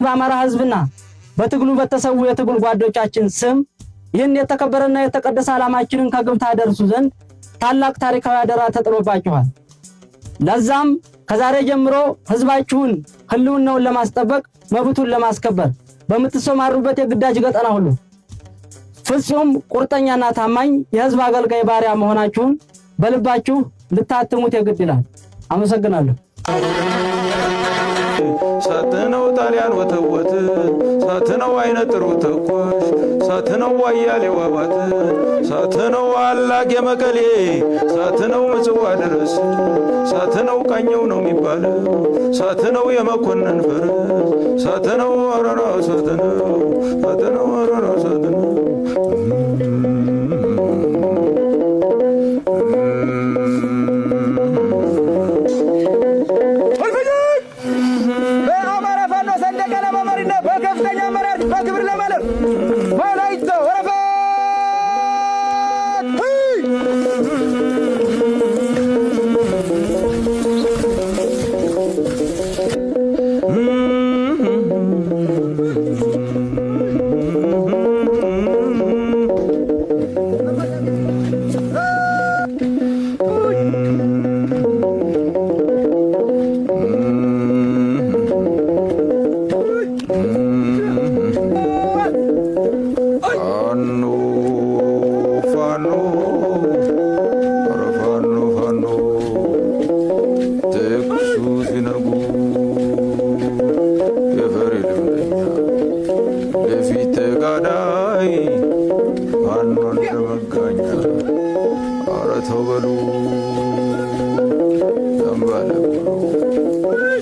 በአማራ ህዝብና በትግሉ በተሰዉ የትግል ጓዶቻችን ስም ይህን የተከበረና የተቀደሰ ዓላማችንን ከግብ ታደርሱ ዘንድ ታላቅ ታሪካዊ አደራ ተጥሎባችኋል። ለዛም ከዛሬ ጀምሮ ህዝባችሁን ህልውናውን ለማስጠበቅ፣ መብቱን ለማስከበር በምትሰማሩበት የግዳጅ ቀጠና ሁሉ ፍጹም ቁርጠኛና ታማኝ የህዝብ አገልጋይ ባሪያ መሆናችሁን በልባችሁ ልታትሙት የግድ ይላል። አመሰግናለሁ። ሳትነው ጣሊያን ወተወት፣ ሳትነው አይነ ጥሩ ተኳሽ፣ ሳትነው አያሌው አባት፣ ሳትነው አላቅ የመቀሌ፣ ሳትነው ምጽዋ ድረስ፣ ሳትነው ቃኘው ነው የሚባለው፣ ሳትነው የመኮንን ፈረስ፣ ሳትነው አረራ ሳትነው፣ ሳትነው አረራ ሳትነው። በአማራ ፋኖ ሰንደቅ ዓላማ መሪነት በከፍተኛ አመራር በክብር ለማለፍ ወላይታ ወረፋት። ፋኖ ፋኖ ኧረ ፋኖ ፋኖ ትኩሱ ሲነጉ የፈሪ ልምደኛ ለፊት ተጋዳይ ፋኖ እንደመጋኛ ኧረ ተው በሉ ዘንባለ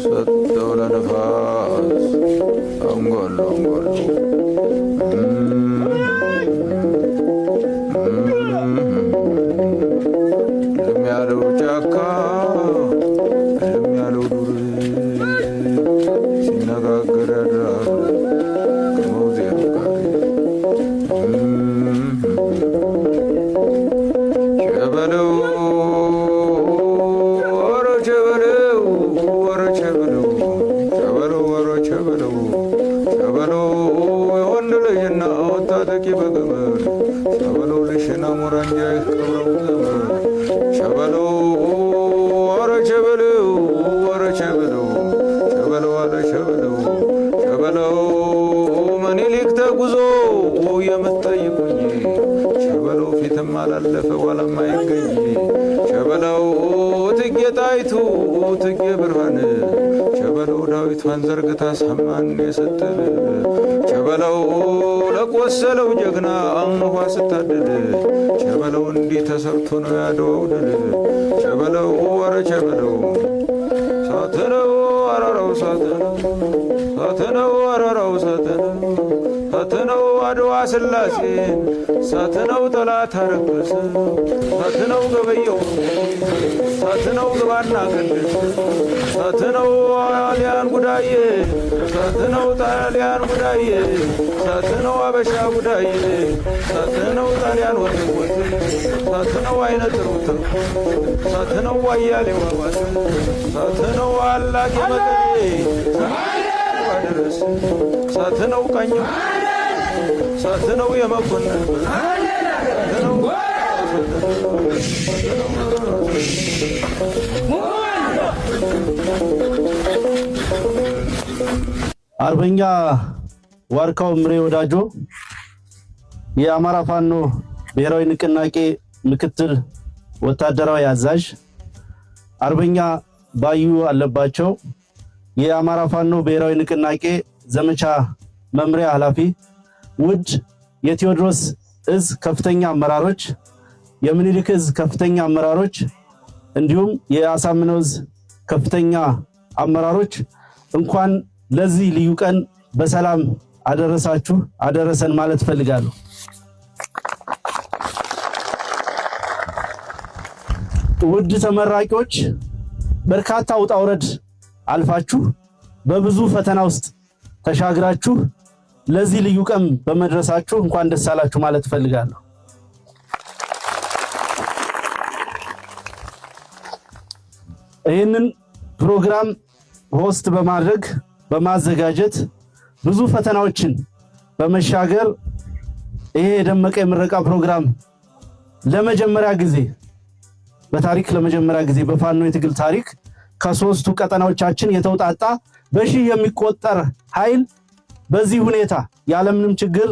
ሰጠው ለነፋስ አንጓሎ አንጓሎ። እልም ያለው ጫካ እልም ያለው ዱር ሲነጋገር ያድራል ከመውዜሩ ጋር። ቸበለው ኧረ ቸበለው ኧረ ቸበለው ቸበለው ኧረ ቸበለው ቸበለው የወንድ ልጅና ወታጠቂ በገመድ ቸበለው ልሽና ሞራንጃ ይቀብረው ዘመድ ቸበለው ኧረ ቸበለው ኧረ ቸበለው ቸበለው ኧረ ቸበለው ቸበለው ምኒልክ ተጉዞ የምትጠይቁኝ ቸበለው ፊትም አላለፈ ኋላም አይገኝ ቸበለው እቴጌ ጣይቱ እቴጌ ብርሃን ቸበለው ዳዊቷን ዘርግታ ሳማን የሰጥል ቸበለው ለቆሰለው ጀግና ውሃ ስታድል ቸበለው እንዲህ ተሰርቶ ነው ያድዋው ድል ቸበለው ኧረ ቸበለው ሳትነው አረረው ሳትነው ሳትነው አረረው ሳትነው ሳትነው አድዋ ስላሴን ሳትነው ጠላት አረከሰ ሳትነው ገበየው ሳትነው ግባና ቀድስ ሳትነው ጣሊያን ጉዳዬ ሳትነው ጣሊያን ጉዳዬ ሳትነው አበሻ ጉዳዬ ሳትነው ጣሊያን ወተወት ሳትነው አይነ ጥሩ ሳትነው አያሌው አባት ሳትነው አላቅ የመቀሌ ድረስ ሳትነው ቀኘው ሳትነው የመኮንን ሳትነው። አርበኛ ዋርካው ምሬ ወዳጆ፣ የአማራ ፋኖ ብሔራዊ ንቅናቄ ምክትል ወታደራዊ አዛዥ፣ አርበኛ ባዩ አለባቸው፣ የአማራ ፋኖ ብሔራዊ ንቅናቄ ዘመቻ መምሪያ ኃላፊ፣ ውድ የቴዎድሮስ እዝ ከፍተኛ አመራሮች፣ የምኒልክ እዝ ከፍተኛ አመራሮች፣ እንዲሁም የአሳምነው እዝ ከፍተኛ አመራሮች፣ እንኳን ለዚህ ልዩ ቀን በሰላም አደረሳችሁ አደረሰን ማለት እፈልጋለሁ። ውድ ተመራቂዎች፣ በርካታ ውጣ ውረድ አልፋችሁ፣ በብዙ ፈተና ውስጥ ተሻግራችሁ ለዚህ ልዩ ቀን በመድረሳችሁ እንኳን ደስ አላችሁ ማለት እፈልጋለሁ። ይህንን ፕሮግራም host በማድረግ፣ በማዘጋጀት፣ ብዙ ፈተናዎችን በመሻገር ይሄ የደመቀ የምረቃ ፕሮግራም ለመጀመሪያ ጊዜ በታሪክ፣ ለመጀመሪያ ጊዜ በፋኖ የትግል ታሪክ ከሶስቱ ቀጠናዎቻችን የተውጣጣ በሺህ የሚቆጠር ኃይል በዚህ ሁኔታ ያለምንም ችግር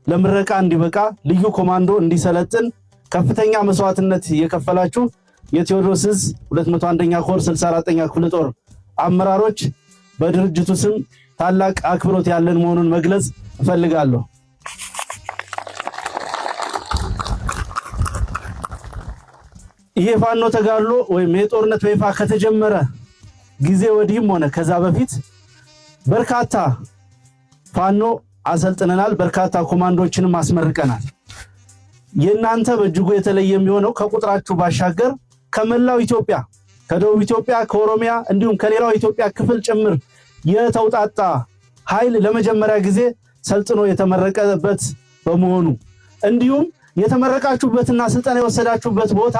ለምረቃ እንዲበቃ፣ ልዩ ኮማንዶ እንዲሰለጥን ከፍተኛ መስዋዕትነት የከፈላችሁ የቴዎድሮስ ዕዝ 201ኛ ኮር 64ኛ ክፍለ ጦር አመራሮች በድርጅቱ ስም ታላቅ አክብሮት ያለን መሆኑን መግለጽ እፈልጋለሁ። ይሄ ፋኖ ተጋድሎ ወይም የጦርነት በይፋ ከተጀመረ ጊዜ ወዲህም ሆነ ከዛ በፊት በርካታ ፋኖ አሰልጥነናል፣ በርካታ ኮማንዶችንም አስመርቀናል። የእናንተ በእጅጉ የተለየ የሚሆነው ከቁጥራችሁ ባሻገር ከመላው ኢትዮጵያ፣ ከደቡብ ኢትዮጵያ፣ ከኦሮሚያ እንዲሁም ከሌላው ኢትዮጵያ ክፍል ጭምር የተውጣጣ ኃይል ለመጀመሪያ ጊዜ ሰልጥኖ የተመረቀበት በመሆኑ፣ እንዲሁም የተመረቃችሁበትና ስልጠና የወሰዳችሁበት ቦታ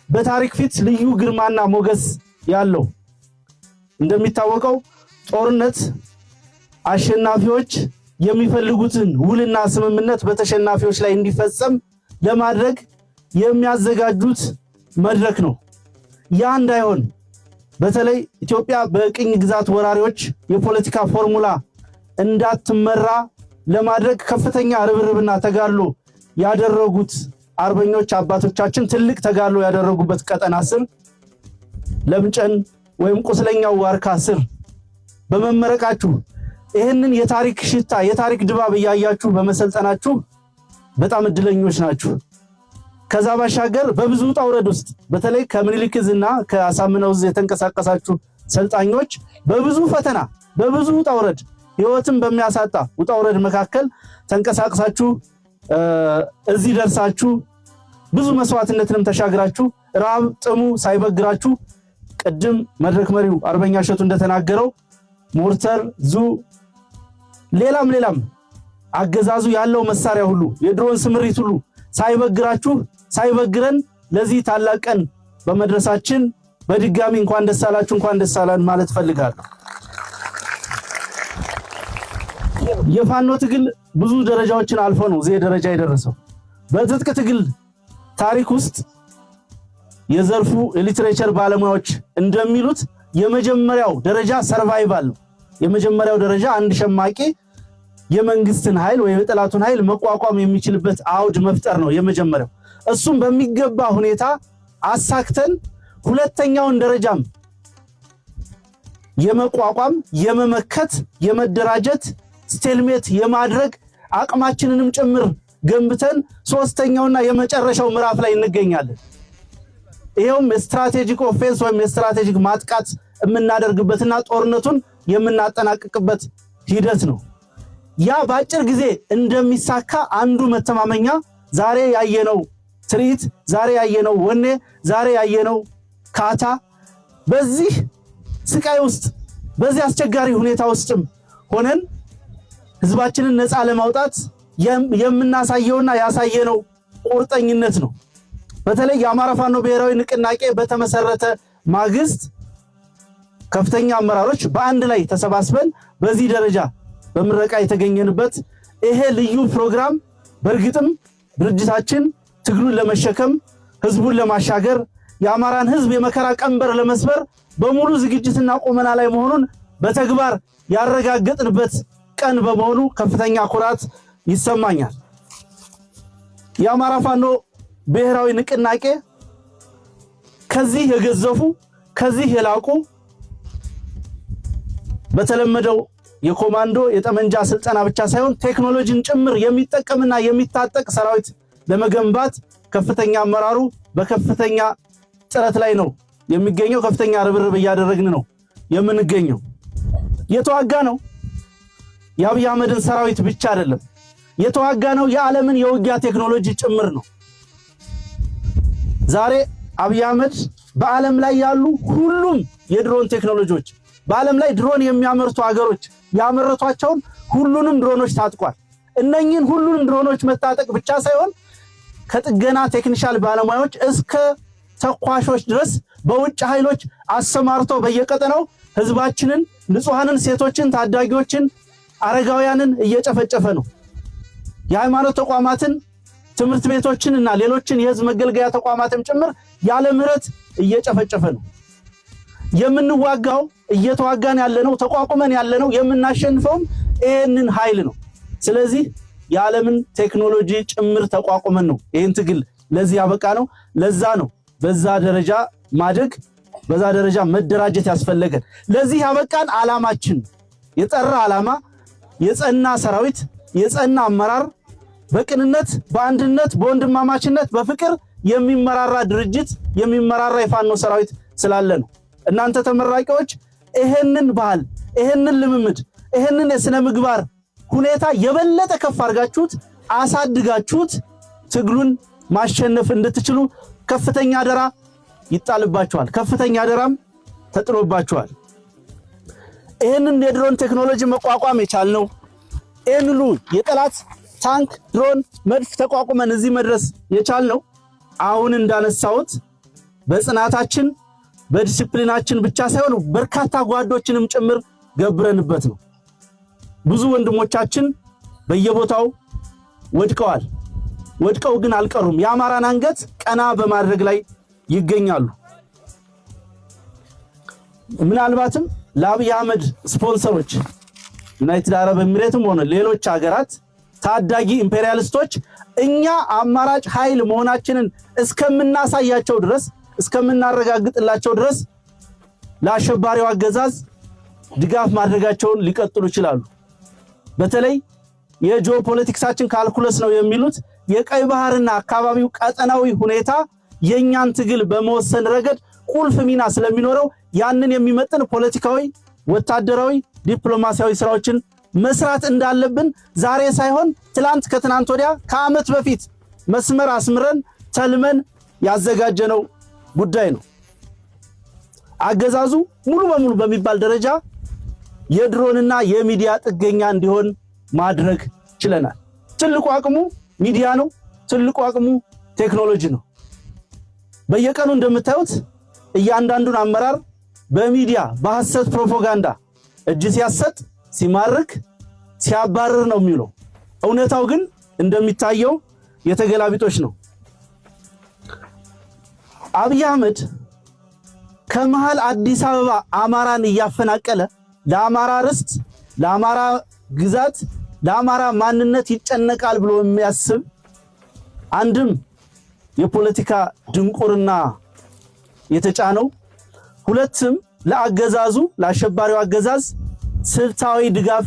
በታሪክ ፊት ልዩ ግርማና ሞገስ ያለው፣ እንደሚታወቀው ጦርነት አሸናፊዎች የሚፈልጉትን ውልና ስምምነት በተሸናፊዎች ላይ እንዲፈጸም ለማድረግ የሚያዘጋጁት መድረክ ነው። ያ እንዳይሆን፣ በተለይ ኢትዮጵያ በቅኝ ግዛት ወራሪዎች የፖለቲካ ፎርሙላ እንዳትመራ ለማድረግ ከፍተኛ ርብርብና ተጋድሎ ያደረጉት አርበኞች አባቶቻችን ትልቅ ተጋድሎ ያደረጉበት ቀጠና ስር፣ ለምጨን ወይም ቁስለኛው ዋርካ ስር በመመረቃችሁ፣ ይህንን የታሪክ ሽታ፣ የታሪክ ድባብ እያያችሁ በመሰልጠናችሁ በጣም እድለኞች ናችሁ። ከዛ ባሻገር በብዙ ውጣ ውረድ ውስጥ፣ በተለይ ከምኒልክ ዕዝ እና ከአሳምነው ዕዝ የተንቀሳቀሳችሁ ሰልጣኞች፣ በብዙ ፈተና፣ በብዙ ውጣ ውረድ፣ ህይወትን በሚያሳጣ ውጣ ውረድ መካከል ተንቀሳቅሳችሁ እዚህ ደርሳችሁ፣ ብዙ መስዋዕትነትንም ተሻግራችሁ፣ ረሃብ ጥሙ ሳይበግራችሁ፣ ቅድም መድረክ መሪው አርበኛ እሸቱ እንደተናገረው ሞርተር፣ ዙ፣ ሌላም ሌላም አገዛዙ ያለው መሳሪያ ሁሉ፣ የድሮን ስምሪት ሁሉ ሳይበግራችሁ፣ ሳይበግረን ለዚህ ታላቅ ቀን በመድረሳችን በድጋሚ እንኳን ደስ አላችሁ፣ እንኳን ደስ አላን ማለት ፈልጋለሁ። የፋኖ ትግል ብዙ ደረጃዎችን አልፎ ነው እዚህ ደረጃ የደረሰው። በትጥቅ ትግል ታሪክ ውስጥ የዘርፉ የ literature ባለሙያዎች እንደሚሉት የመጀመሪያው ደረጃ survival ነው። የመጀመሪያው ደረጃ አንድ ሸማቂ የመንግስትን ኃይል ወይም የጠላቱን ኃይል መቋቋም የሚችልበት አውድ መፍጠር ነው የመጀመሪያው። እሱም በሚገባ ሁኔታ አሳክተን ሁለተኛውን ደረጃም የመቋቋም፣ የመመከት፣ የመደራጀት፣ stalemate የማድረግ አቅማችንንም ጭምር ገንብተን ሶስተኛውና የመጨረሻው ምዕራፍ ላይ እንገኛለን። ይኸውም የ strategic offense ወይም የ strategic ማጥቃት የምናደርግበትና ጦርነቱን የምናጠናቅቅበት ሂደት ነው። ያ በአጭር ጊዜ እንደሚሳካ አንዱ መተማመኛ ዛሬ ያየነው ትርኢት፣ ዛሬ ያየነው ወኔ፣ ዛሬ ያየነው ካታ፣ በዚህ ስቃይ ውስጥ፣ በዚህ አስቸጋሪ ሁኔታ ውስጥም ሆነን ህዝባችንን ነፃ ለማውጣት የምናሳየውና ያሳየነው ቁርጠኝነት ነው። በተለይ የአማራ ፋኖ ብሔራዊ ንቅናቄ በተመሰረተ ማግስት ከፍተኛ አመራሮች በአንድ ላይ ተሰባስበን በዚህ ደረጃ በምረቃ የተገኘንበት ይሄ ልዩ ፕሮግራም በእርግጥም ድርጅታችን ትግሉን ለመሸከም፣ ህዝቡን ለማሻገር፣ የአማራን ህዝብ የመከራ ቀንበር ለመስበር በሙሉ ዝግጅትና ቁመና ላይ መሆኑን በተግባር ያረጋገጥንበት ቀን በመሆኑ ከፍተኛ ኩራት ይሰማኛል። የአማራ ፋኖ ብሔራዊ ንቅናቄ ከዚህ የገዘፉ፣ ከዚህ የላቁ፣ በተለመደው የኮማንዶ የጠመንጃ ስልጠና ብቻ ሳይሆን ቴክኖሎጂን ጭምር የሚጠቀምና የሚታጠቅ ሰራዊት ለመገንባት ከፍተኛ አመራሩ በከፍተኛ ጥረት ላይ ነው የሚገኘው። ከፍተኛ ርብርብ እያደረግን ነው የምንገኘው። የተዋጋ ነው የአብይ አህመድን ሰራዊት ብቻ አይደለም፣ የተዋጋ ነው የዓለምን የውጊያ ቴክኖሎጂ ጭምር ነው። ዛሬ አብይ አህመድ በዓለም ላይ ያሉ ሁሉም የድሮን ቴክኖሎጂዎች፣ በዓለም ላይ ድሮን የሚያመርቱ ሀገሮች ያመረቷቸውን ሁሉንም ድሮኖች ታጥቋል። እነኚህን ሁሉንም ድሮኖች መታጠቅ ብቻ ሳይሆን ከጥገና technician ባለሙያዎች እስከ ተኳሾች ድረስ በውጭ ኃይሎች አሰማርቶ በየቀጠናው ህዝባችንን፣ ንጹሐንን፣ ሴቶችን፣ ታዳጊዎችን አረጋውያንን እየጨፈጨፈ ነው። የሃይማኖት ተቋማትን፣ ትምህርት ቤቶችን እና ሌሎችን የህዝብ መገልገያ ተቋማትን ጭምር ያለ ምህረት እየጨፈጨፈ ነው። የምንዋጋው፣ እየተዋጋን ያለነው፣ ተቋቁመን ያለነው፣ የምናሸንፈውም ይህንን ኃይል ነው። ስለዚህ የዓለምን ቴክኖሎጂ ጭምር ተቋቁመን ነው ይህን ትግል ለዚህ ያበቃ ነው። ለዛ ነው በዛ ደረጃ ማደግ፣ በዛ ደረጃ መደራጀት ያስፈለገን። ለዚህ ያበቃን ዓላማችን የጠራ ዓላማ፣ የጸና ሰራዊት፣ የጸና አመራር፣ በቅንነት፣ በአንድነት፣ በወንድማማችነት፣ በፍቅር የሚመራራ ድርጅት፣ የሚመራራ የፋኖ ሰራዊት ስላለ ነው። እናንተ ተመራቂዎች ይሄንን ባህል፣ ይሄንን ልምምድ፣ ይሄንን የስነ ምግባር ሁኔታ የበለጠ ከፍ አድርጋችሁት አሳድጋችሁት ትግሉን ማሸነፍ እንድትችሉ ከፍተኛ አደራ ይጣልባችኋል። ከፍተኛ አደራም ተጥሎባችኋል። ይህንን የድሮን ቴክኖሎጂ መቋቋም የቻልነው፣ ይህን ሁሉ የጠላት ታንክ፣ ድሮን፣ መድፍ ተቋቁመን እዚህ መድረስ የቻልነው አሁን እንዳነሳሁት በጽናታችን፣ በዲሲፕሊናችን ብቻ ሳይሆን በርካታ ጓዶችንም ጭምር ገብረንበት ነው። ብዙ ወንድሞቻችን በየቦታው ወድቀዋል። ወድቀው ግን አልቀሩም። የአማራን አንገት ቀና በማድረግ ላይ ይገኛሉ። ምናልባትም ለአብይ አህመድ ስፖንሰሮች ዩናይትድ አረብ ኤሚሬትም ሆነ ሌሎች ሀገራት ታዳጊ ኢምፔሪያሊስቶች እኛ አማራጭ ኃይል መሆናችንን እስከምናሳያቸው ድረስ፣ እስከምናረጋግጥላቸው ድረስ ለአሸባሪው አገዛዝ ድጋፍ ማድረጋቸውን ሊቀጥሉ ይችላሉ። በተለይ የጂኦፖለቲክሳችን calculus ነው የሚሉት የቀይ ባህርና አካባቢው ቀጠናዊ ሁኔታ የኛን ትግል በመወሰን ረገድ ቁልፍ ሚና ስለሚኖረው ያንን የሚመጥን ፖለቲካዊ፣ ወታደራዊ፣ ዲፕሎማሲያዊ ስራዎችን መስራት እንዳለብን ዛሬ ሳይሆን ትላንት፣ ከትናንት ወዲያ፣ ከዓመት በፊት መስመር አስምረን ተልመን ያዘጋጀነው ጉዳይ ነው። አገዛዙ ሙሉ በሙሉ በሚባል ደረጃ የድሮንና የሚዲያ ጥገኛ እንዲሆን ማድረግ ችለናል። ትልቁ አቅሙ ሚዲያ ነው። ትልቁ አቅሙ ቴክኖሎጂ ነው። በየቀኑ እንደምታዩት እያንዳንዱን አመራር በሚዲያ በሐሰት ፕሮፓጋንዳ እጅ ሲያሰጥ፣ ሲማርክ፣ ሲያባርር ነው የሚውለው። እውነታው ግን እንደሚታየው የተገላቢጦች ነው። አብይ አህመድ ከመሃል አዲስ አበባ አማራን እያፈናቀለ ለአማራ ርስት፣ ለአማራ ግዛት፣ ለአማራ ማንነት ይጨነቃል ብሎ የሚያስብ አንድም የፖለቲካ ድንቁርና የተጫነው፣ ሁለትም ለአገዛዙ፣ ለአሸባሪው አገዛዝ ስልታዊ ድጋፍ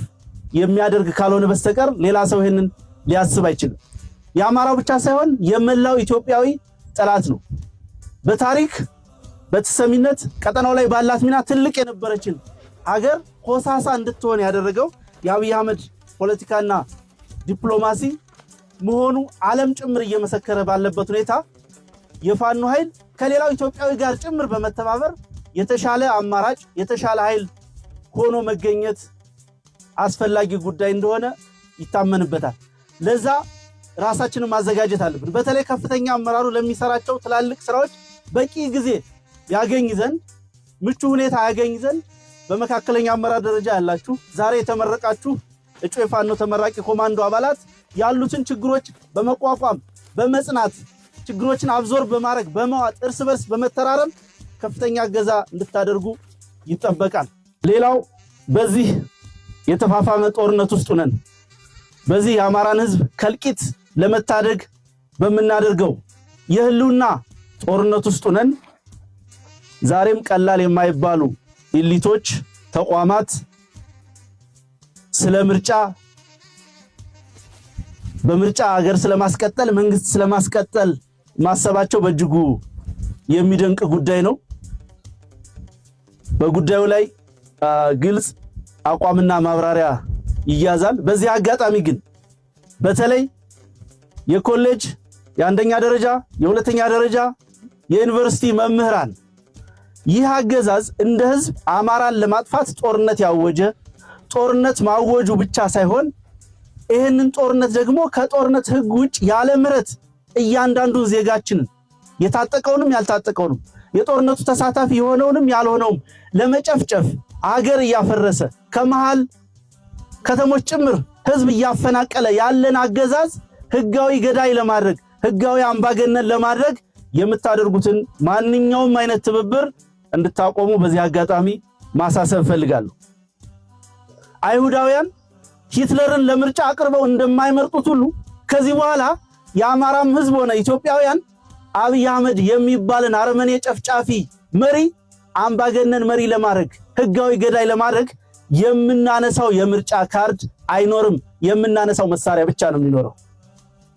የሚያደርግ ካልሆነ በስተቀር ሌላ ሰው ይህንን ሊያስብ አይችልም። የአማራው ብቻ ሳይሆን የመላው ኢትዮጵያዊ ጠላት ነው። በታሪክ በተሰሚነት ቀጠናው ላይ ባላት ሚና ትልቅ የነበረችን ሀገር ኮሳሳ እንድትሆን ያደረገው የአብይ አህመድ ፖለቲካና ዲፕሎማሲ መሆኑ ዓለም ጭምር እየመሰከረ ባለበት ሁኔታ የፋኖ ኃይል ከሌላው ኢትዮጵያዊ ጋር ጭምር በመተባበር የተሻለ አማራጭ፣ የተሻለ ኃይል ሆኖ መገኘት አስፈላጊ ጉዳይ እንደሆነ ይታመንበታል። ለዛ ራሳችንን ማዘጋጀት አለብን። በተለይ ከፍተኛ አመራሩ ለሚሰራቸው ትላልቅ ስራዎች በቂ ጊዜ ያገኝ ዘንድ፣ ምቹ ሁኔታ ያገኝ ዘንድ በመካከለኛ አመራር ደረጃ ያላችሁ ዛሬ የተመረቃችሁ እጩ የፋኖ ተመራቂ ኮማንዶ አባላት ያሉትን ችግሮች በመቋቋም፣ በመጽናት፣ ችግሮችን አብዞር በማድረግ፣ በመዋጥ፣ እርስ በርስ በመተራረም ከፍተኛ እገዛ እንድታደርጉ ይጠበቃል። ሌላው በዚህ የተፋፋመ ጦርነት ውስጥ ነን። በዚህ የአማራን ህዝብ ከእልቂት ለመታደግ በምናደርገው የህልውና ጦርነት ውስጥ ነን። ዛሬም ቀላል የማይባሉ elite ኦች፣ ተቋማት ስለ ምርጫ፣ በምርጫ ሀገር ስለማስቀጠል፣ መንግስት ስለማስቀጠል ማሰባቸው በእጅጉ የሚደንቅ ጉዳይ ነው። በጉዳዩ ላይ ግልጽ አቋምና ማብራሪያ ይያዛል። በዚህ አጋጣሚ ግን በተለይ የኮሌጅ፣ የአንደኛ ደረጃ፣ የሁለተኛ ደረጃ፣ የዩኒቨርሲቲ መምህራን ይህ አገዛዝ እንደ ህዝብ አማራን ለማጥፋት ጦርነት ያወጀ፣ ጦርነት ማወጁ ብቻ ሳይሆን ይህንን ጦርነት ደግሞ ከጦርነት ህግ ውጭ ያለ ምሕረት እያንዳንዱን ዜጋችንን፣ የታጠቀውንም ያልታጠቀውንም፣ የጦርነቱ ተሳታፊ የሆነውንም ያልሆነውም ለመጨፍጨፍ አገር እያፈረሰ ከመሃል ከተሞች ጭምር ህዝብ እያፈናቀለ ያለን አገዛዝ ህጋዊ ገዳይ ለማድረግ፣ ህጋዊ አምባገነን ለማድረግ የምታደርጉትን ማንኛውም አይነት ትብብር እንድታቆሙ በዚህ አጋጣሚ ማሳሰብ እፈልጋለሁ። አይሁዳውያን ሂትለርን ለምርጫ አቅርበው እንደማይመርጡት ሁሉ ከዚህ በኋላ የአማራም ህዝብ ሆነ ኢትዮጵያውያን አብይ አህመድ የሚባልን አረመኔ ጨፍጫፊ መሪ አምባገነን መሪ ለማድረግ፣ ህጋዊ ገዳይ ለማድረግ የምናነሳው የምርጫ ካርድ አይኖርም። የምናነሳው መሳሪያ ብቻ ነው የሚኖረው።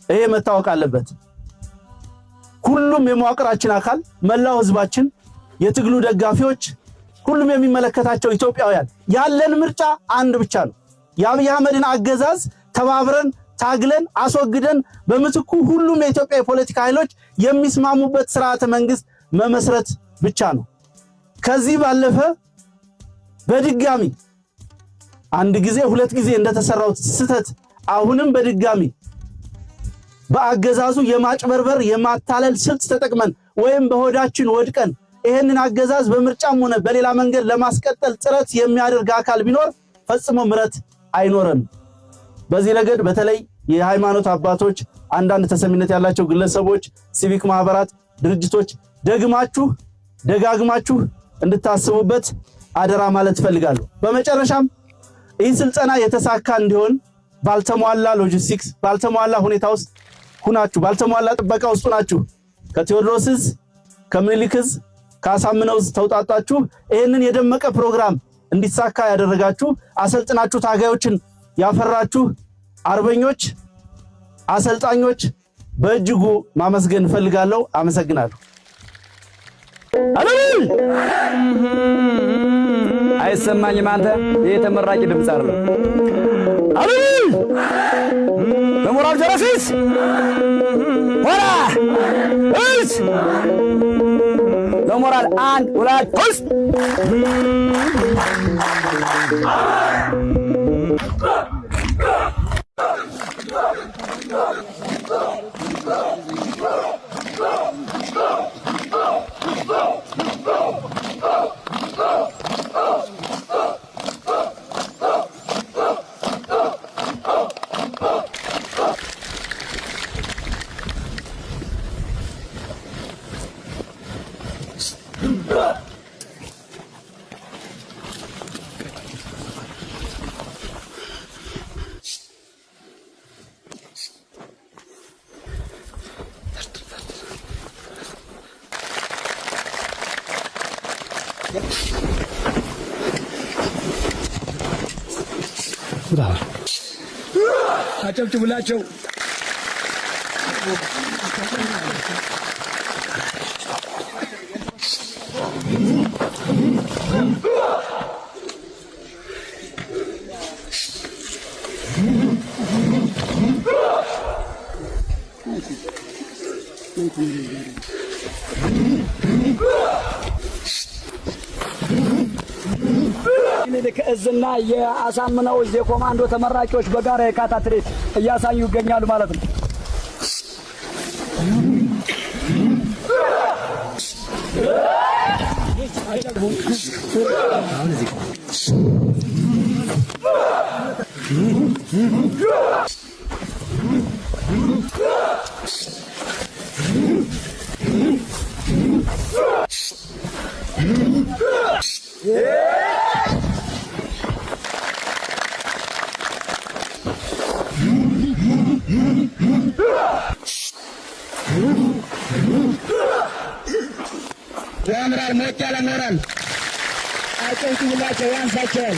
ይሄ መታወቅ አለበት። ሁሉም የመዋቅራችን አካል፣ መላው ህዝባችን፣ የትግሉ ደጋፊዎች፣ ሁሉም የሚመለከታቸው ኢትዮጵያውያን ያለን ምርጫ አንድ ብቻ ነው። የአብይ አህመድን አገዛዝ ተባብረን ታግለን አስወግደን በምትኩ ሁሉም የኢትዮጵያ የፖለቲካ ኃይሎች የሚስማሙበት ስርዓተ መንግስት መመስረት ብቻ ነው። ከዚህ ባለፈ በድጋሚ አንድ ጊዜ ሁለት ጊዜ እንደተሰራው ስህተት አሁንም በድጋሚ በአገዛዙ የማጭበርበር የማታለል ስልት ተጠቅመን ወይም በሆዳችን ወድቀን ይሄንን አገዛዝ በምርጫም ሆነ በሌላ መንገድ ለማስቀጠል ጥረት የሚያደርግ አካል ቢኖር ፈጽሞ ምረት አይኖረንም። በዚህ ረገድ በተለይ የሃይማኖት አባቶች፣ አንዳንድ ተሰሚነት ያላቸው ግለሰቦች፣ ሲቪክ ማህበራት፣ ድርጅቶች ደግማችሁ ደጋግማችሁ እንድታስቡበት አደራ ማለት እፈልጋለሁ። በመጨረሻም ይህ ስልጠና የተሳካ እንዲሆን ባልተሟላ ሎጂስቲክስ፣ ባልተሟላ ሁኔታ ውስጥ ሁናችሁ፣ ባልተሟላ ጥበቃ ውስጥ ሁናችሁ ከቴዎድሮስ እዝ፣ ከምኒልክ እዝ፣ ከአሳምነው እዝ ተውጣጣችሁ ይህንን የደመቀ ፕሮግራም እንዲሳካ ያደረጋችሁ፣ አሰልጥናችሁ ታጋዮችን ያፈራችሁ አርበኞች፣ አሰልጣኞች በእጅጉ ማመስገን እፈልጋለሁ። አመሰግናለሁ። አይሰማኝም። አንተ ይሄ ተመራቂ ድምፅ አይደለም። በሞራል ጀረሲስ ሆራ እስ በሞራል አንድ ሁለት ሶስት። አጨብጭቡላቸው። ምኒልክ እዝና የአሳምነው እዝ የኮማንዶ ተመራቂዎች በጋራ የካታ ትርኢት እያሳዩ ይገኛሉ ማለት ነው። ያምራል። ሞቅ ያለ ሞራል አጨብጭቡላቸው፣ ያንሳቸዋል።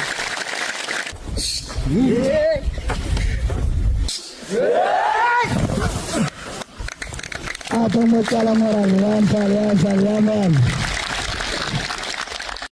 አቶ ሞቅ ያለ ሞራል ያንሳል፣ ያንሳል፣ ያምራል።